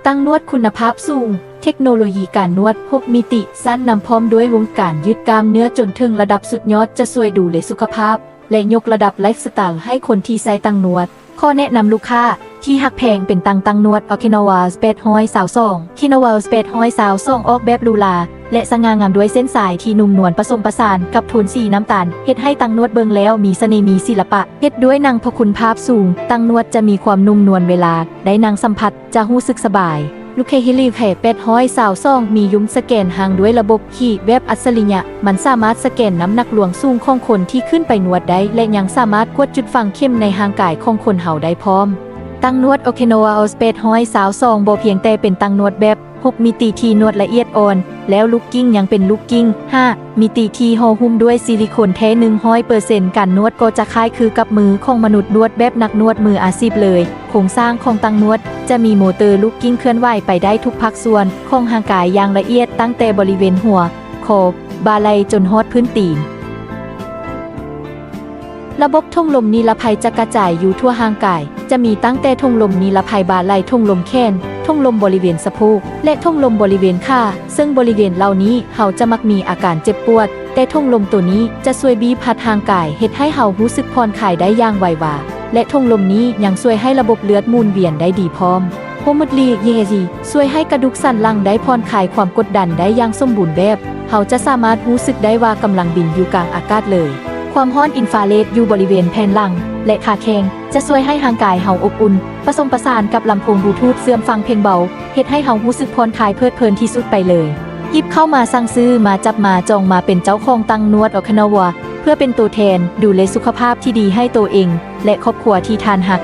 ຕັ້ງນວດຄຸນນະພາບສູງ, ເທັກໂນໂລຢີການນວດຫົກມິຕິຊັ້ນນຳ ພ້ອມດ້ວຍວົງການຍືດກ້າມເນື້ອຈົນເຖິງລະດັບສຸດຍອດ ຈະຊ່ວຍດູແລສຸຂະພາບ ແລະ ຍົກລະດັບໄລຟ໌ສະໄຕລ໌ໃຫ້ຄົນທີ່ໃຊ້ຕັ້ງນວດ. ຂໍ້ແນະນຳລູກຄ້າທີ່ຮັກແພງເປັນຕັ້ງຕັ້ງນວດ Okinawa ແປດຮ້ອຍຊາວສອງ Okinawa ແປດຮ້ອຍຊາວສອງ ອອກແບບຫຼູຫຼາ ແລະ ສະຫງ່າງາມດ້ວຍເສັ້ນສາຍທີ່ນຸ່ມນວນປະສົມປະສານກັບໂທນສີນ້ຳຕານ ເຮັດໃຫ້ຕັ້ງນວດເບິ່ງແລ້ວມີສະເໜ່ ມີສິລະປະ. ເຮັດດ້ວຍໜັງພະຄຸນພາບສູງ, ຕັ້ງນວດຈະມີຄວາມນຸ່ມນວນເວລາໄດ້ນັ່ງສຳຜັດ ຈະຮູ້ສຶກສະບາຍ. ລູກເຄ Helix ແປດຮ້ອຍຊາວສອງ ມີຍົມສະແກນຮ່າງດ້ວຍລະບົບຄີແບບອັດສະລິຍະ. ມັນສາມາດສະແກນນ້ຳໜັກລວງສູງຂອງຄົນທີ່ຂຶ້ນໄປນວດໄດ້ ແລະ ຍັງສາມາດກວດຈຸດຝັງເຂັມໃນຮ່າງກາຍຂອງຄົນເຮົາໄດ້ພ້ອມ. ຕັ້ງນວດ Okinawa ແປດຮ້ອຍຊາວສອງ ບໍ່ພຽງແຕ່ເປັນຕັ້ງນວດແບບຫົກມິຕິທີ່ນວດລະອຽດອ່ອນແລ້ວ, ລູກກິ້ງຍັງເປັນລູກກິ້ງຫ້າມິຕິທີ່ຫໍ່ຫຸ້ມດ້ວຍຊິລິໂຄນແທ້ໜຶ່ງຮ້ອຍເປີເຊັນ. ການນວດກໍຈະຄ້າຍຄືກັບມືຂອງມະນຸດນວດແບບນັກນວດມືອາຊີບເລີຍ. ໂຄງສ້າງຂອງຕັ້ງນວດຈະມີໂມເຕີລູກກິ້ງເຄື່ອນໄຫວໄປໄດ້ທຸກພາກສ່ວນຂອງຮ່າງກາຍຢ່າງລະອຽດ, ຕັ້ງແຕ່ບໍລິເວນຫົວ, ຄໍ, ບ່າໄຫຼ່ຈົນຮອດພື້ນຕີນ. ລະບົບຖົງລົມນິລະໄພຈະກະຈາຍຢູ່ທົ່ວຮ່າງກາຍ, ຈະມີຕັ້ງແຕ່ຖົງລົມນິລະໄພບ່າໄຫຼ່, ຖົງລົມແຂນ, ຖົງລົມບໍລິເວນສະໂພກ ແລະ ຖົງລົມບໍລິເວນຂາ, ເຊິ່ງບໍລິເວນເຫຼົ່ານີ້ເຮົາຈະມັກມີອາການເຈັບປວດ, ແຕ່ຖົງລົມໂຕນີ້ຈະຊ່ວຍບີບຮັດຮ່າງກາຍ, ເຮັດໃຫ້ເຮົາຮູ້ສຶກຜ່ອນຄາຍໄດ້ຢ່າງໄວວາ, ແລະ ຖົງລົມນີ້ຍັງຊ່ວຍໃຫ້ລະບົບເລືອດໝູນວຽນໄດ້ດີພ້ອມ. ໂຮມຸດລີ ເຢ ຊ່ວຍໃຫ້ກະດູກສັນຫຼັງໄດ້ຜ່ອນຄາຍຄວາມກົດດັນໄດ້ຢ່າງສົມບູນແບບ. ເຮົາຈະສາມາດຮູ້ສຶກໄດ້ວ່າກຳລັງບິນຢູ່ກາງອາກາດເລີຍ. ຄວາມຮ້ອນອິນຟາເຣດຢູ່ບໍລິເວນແຜ່ນຫຼັງ ແລະ ຂາແຂ້ງ ຈະຊ່ວຍໃຫ້ຮ່າງກາຍເຮົາອົບອຸ່ນ, ປະສົມປະສານກັບລຳໂພງບລູທູດເຊື່ອມຟັງເພງເບົາ, ເຮັດໃຫ້ເຮົາຮູ້ສຶກຜ່ອນຄາຍເພີດເພີນທີ່ສຸດໄປເລີຍ. ຫຍິບເຂົ້າມາ, ສັ່ງຊື້ມາ, ຈັບມາ, ຈອງມາເປັນເຈົ້າຂອງຕັ້ງນວດ Okinawa ເພື່ອເປັນໂຕແທນດູແລສຸຂະພາບທີ່ດີໃຫ້ໂຕເອງ ແລະ ຄອບຄົວທີ່ທ່ານຮັກ.